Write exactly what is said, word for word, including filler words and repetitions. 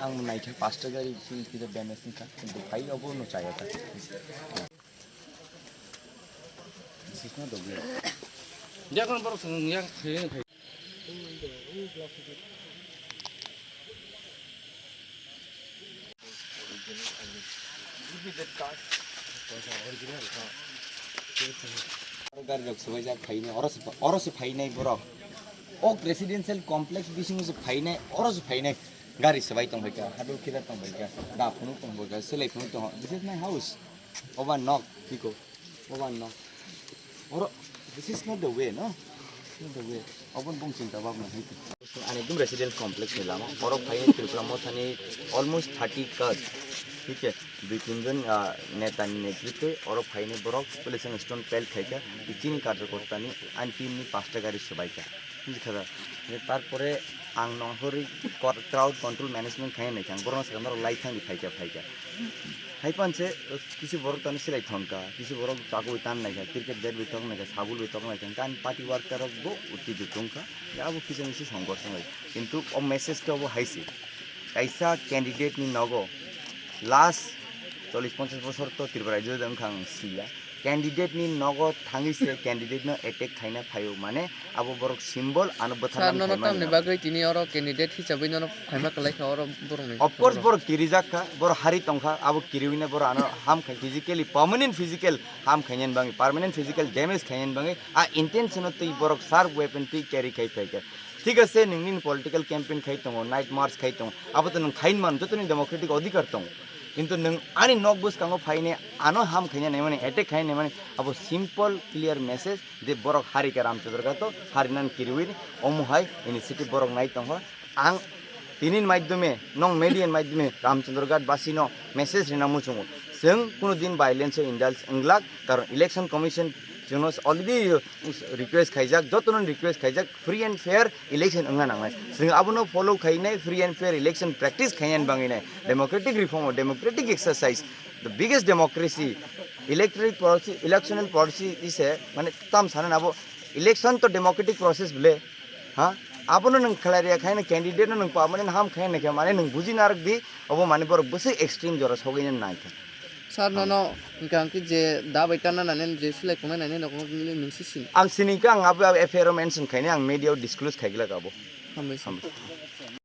Ang naikha pasta gari sini kita damage wngkha, kintu phai obo no chaya ta. This is not the way. Yakon borok song yak thai thai. Gari rok swbaijak phainai, oro se, oro se phainai borok. Ok residential complex bisingo se phainai, oro se phainai. Gari swbai tongbaikha, haduk kida tongbaikha, da phunuk tongbaikha, selai phunuk tongbaikha. This is my house. Oba nok, tiko. Oba nok. Oro, this is not the way, no? This is not the way. Obo bung chinta bhabna hai. Ani ekdum residence complex ni lama. Oro phai Tripura Mothani almost thirty cars. Thik hai? Dui tin jon, ah, neta ni netritwe oro phai ni borok police and stone pelt khaikha. Chini karjakorta ni ani team ni pasta gari swbaikha. Bujikha da? Tarpore ang nonghorwi kor-, crowd control management khaina naikha. Ang borokno sakha norok lai thangdi phaikha, phaikha. Hai panse, kisi borok tani silai thongkha, kisi borok chakui tan naikha, cricket bat bai tok naikha, sabul bai tok naikha, kan party worker rok bo utti jotongkha, ya abo kisa misi songkor songai. Kintu o message khe obo hai se, kaisa candidate ni nogo last chollish ponchash bosor to Tripura rajyo wngkha ang siya, candidate ni nogo thangwi se candidate no attack khaina phaio, mane abo borok symbol ano bwtharna. Sir, nono tamni bagwi tini oro candidate hisabwi nono phaima kwlai kha oro borokni. Of course, borok kirijak kha, borok hari tongkha, abo kiriwina borok ano ham khai physically, permanent physical ham khainani bagwi, permanent physical damage khainani bagwi, a intention o twi borok sharp weapon twi carry khai phaikha. Thik ase, nwng nini political campaign khai tongo, night march khai tongo, abo to nwng khain man, joto ni democratic odhikar tongo. Kintu nwng ani nok bwskango phaine ano ham khaina naimani, attack khaina naimani, abo simple clear message je borok hari khe Ramchandra Ghat o, hari nan kiriwi omo hai initiative borok nai tongkha. Ang tini ni maidyome, nong media ni maidyome Ramchandra Ghat basi no message rina muchungo. Chwng kuno din violence o indulge wnglak, karon election commission chwngno already request khaijak, jotono request khaijak, free and fair election wngna nangnai. Chwng abono follow khainai, free and fair election practice khainani bagwi nai. Democratic reform o, democratic exercise, the biggest democracy, electoral policy, electoral policy is a, mane, tam sana abo election to democratic process bole, ha? Abono nwng khlai rwya khaina candidate no nwng permanent ham khaina khe, mane, nwng buji narwk di, obo, mane, borok bwswk extreme jora sogwi nai kha. Sir, nono hwnkhe ang khe je da bai tanna nani, je silai khongnai nani, nogo nwng si sini. Ang sini khe ang abo, abo F I R o mention khainai, ang media o disclose khai glak abo. Hambai sir. Hambai.